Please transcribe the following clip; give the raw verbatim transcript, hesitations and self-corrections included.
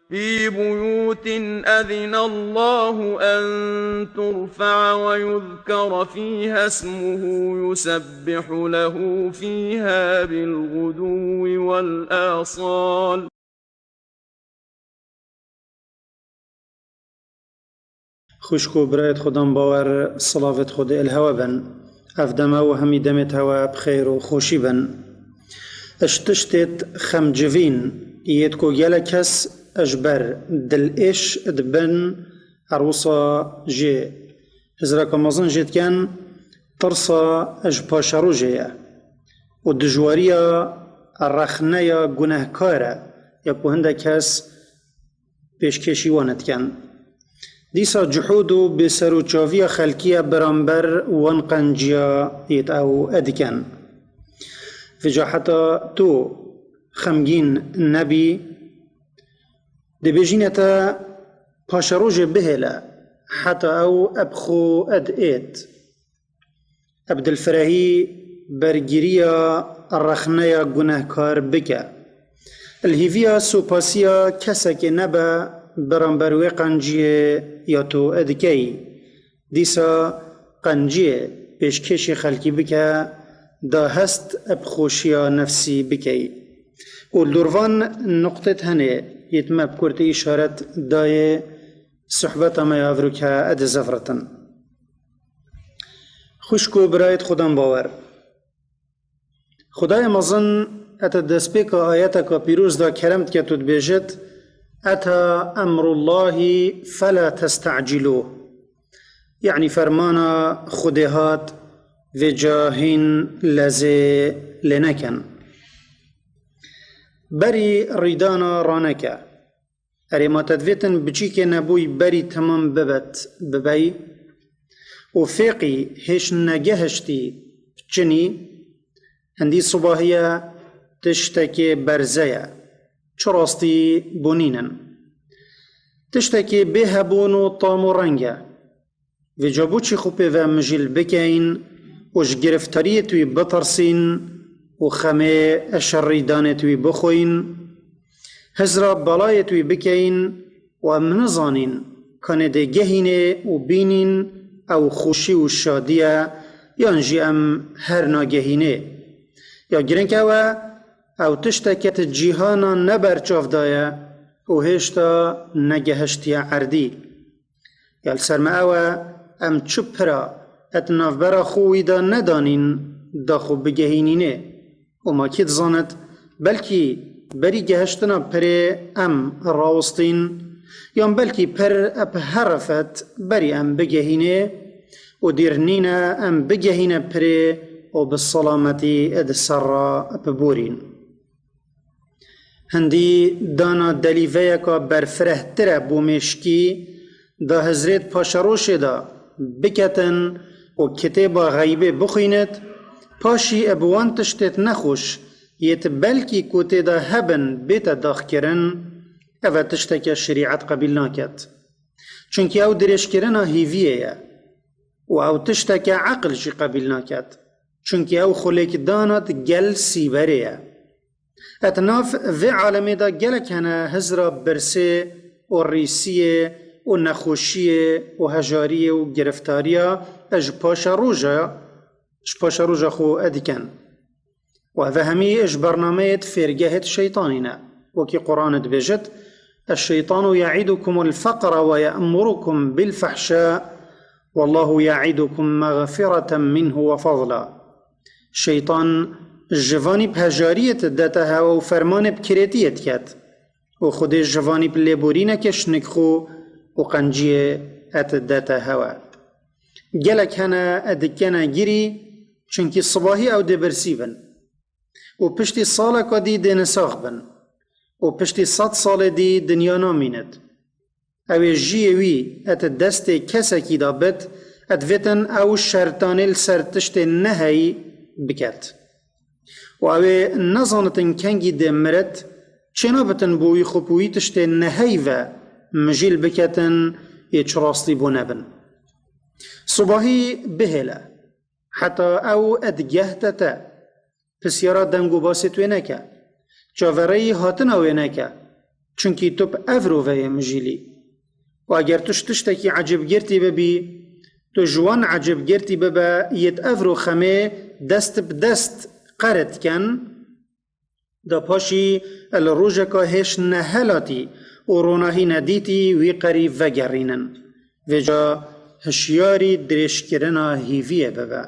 في بيوت أذن الله أن ترفع ويذكر فيها اسمه يسبح له فيها بالغدو والآصال. Xwişk û birayêt Xudan bawer, silavêt Xwedê il hewe bin. Ev deme û hemî demêt hewe bi xêr û xweşî bin. Ji tiştêt xemcivîn yêt ku gelek kes ji ber dilêş dibin, her wisa jê hizreka mezin jê dikin, tirsa ji paşerojê ye û dijwariya rexneya gunehkar e ya ku hindek kes pêşkêşî wan dikin. Dîsa cihûd û bêserûçaviya xelkî ye beramber wan qenciya yêt ew dikin. Vêca heta tu xemgîn nebî, dibêjîne te paşerojê bihêle heta ew eb xwe ed êt. Eb dilfirehî bergiriya rexneya gunehkar bike. Li hîviya sopasiya kesekê nebe beramber wê qenciyê ya tu dikey. Dîsa qenciyê pêşkêşî xelkî bike, da hest eb xweşiya nefsî bikey. Û li dor van nuqtêt hene yêt me bi kurtî îşaret dayê, sohbeta me ya evroke ed zevritin. Xwişk û birayêt Xudan bawer. Xwedayê mezin ete destpêka ayeteka pîroz de kerem dike û dibêjit, "Ete emrullahî fela testecilûh." Yanî fermana Xwedê hat, vêca hîn lezê lê nekin. Berî rîdana raneke. Erê ma te divêtin biçîkê nebûy berî temam bibet bibey û fêqî hêş negehiştî biçinî, hindî sibahiye tiştekê berze ye, çi rastî bûnîn in. Tiştekê bê hebûn û tam û reng e. Vêca bo çi xwe pê ve mijîl bikeyin û ji giriftariyê tu yî bitirsîn û xemê şerîdanê tu yî bixwîn? Hizra belayê tu yî bikeyin û em nizanîn kanê dê gehînê û bînîn ew xweşî û şadî ye yan jî em her nagehînê? Ya girîng ew e, ew tişteke di cîhana ne ber çav daye û hêşta negehiştiye erdî. Ya li ser me ew e, em çi pira et navbera xwe wî de nedanîn da xwe bigehînînê? Û ma kî dizanit, belkî berî gehiştina pirê em rawistîn, yan belkî pir ep herifet berî em bigehînê û dîr nîne em bigehîne pirê û bi selametî di ser re biborîn. Hindî dana delîveyeka berfirehtir e bo mêşkî da hizrêt paşeroşê de biketin û kitêba xeybê bixwînit, paşî eb wan tiştêt nexweş yêt belkî ku tê de hebin bête daxkirin, ev e tişteke şerîet qebîl naket. Çunkî ew dirêjkirina hîviyê ye û ew tişteke eqil jî qebîl naket. Çunkî ew xulêkdana di gel sîberê ye. Et nav vê alemê de gelek hene hizra birsê û rîsiyê û nexweşiyê û hejariyê û giriftariya ji paşeroja, ji paşeroja xwe dikin. Û ev hemî ji bernameyêt fêrgehêt şeytanî ne. Wekî Quran dibêjit, "الشيطان يعدكم الفقر ويأمركم بالفحشاء والله يعدكم مغفرة منه وفضلا." Şeytan ji vanî bi hejariyê didete hewe û fermanê bi kirêtiyê diket. Û Xwedê ji vanî bi lêborîneke şinik xwe û qenciyê et didete hewe. Gelek hene dikene girî, çunkî sibahî ew dê birsî bin. Û piştî saleka dî dê nisax bin. Û piştî sed salê dî dinya namînit. Ew ê jiyê wî et destê kesekî de bit, et vêtin ew şertanê li ser tiştê neheyî biket. Û ew ê nezanitin kengî dê mirit, çênabitin bo wî xwe bi wî tiştê neheyî ve mijîl biketin, yê çi rastî bo nebin. Sibahî bihêle, heta ew et gehte te, pisyara deng û basê wê neke, çaverêyî hatina wê neke, Çunkî tu bi evro ve yê mijîlî. Û eger tu ji tiştekî ecêbgirtî bibî, tu ji wan ecêbgirtî bibe yêt evro xemê dest bi dest qere dikin, da paşî li rojeka hêş nehelatî û ronahî nedîtî wî qerî vegerînin. Vêca hişyarî dirêjkirina hîviyê bibe.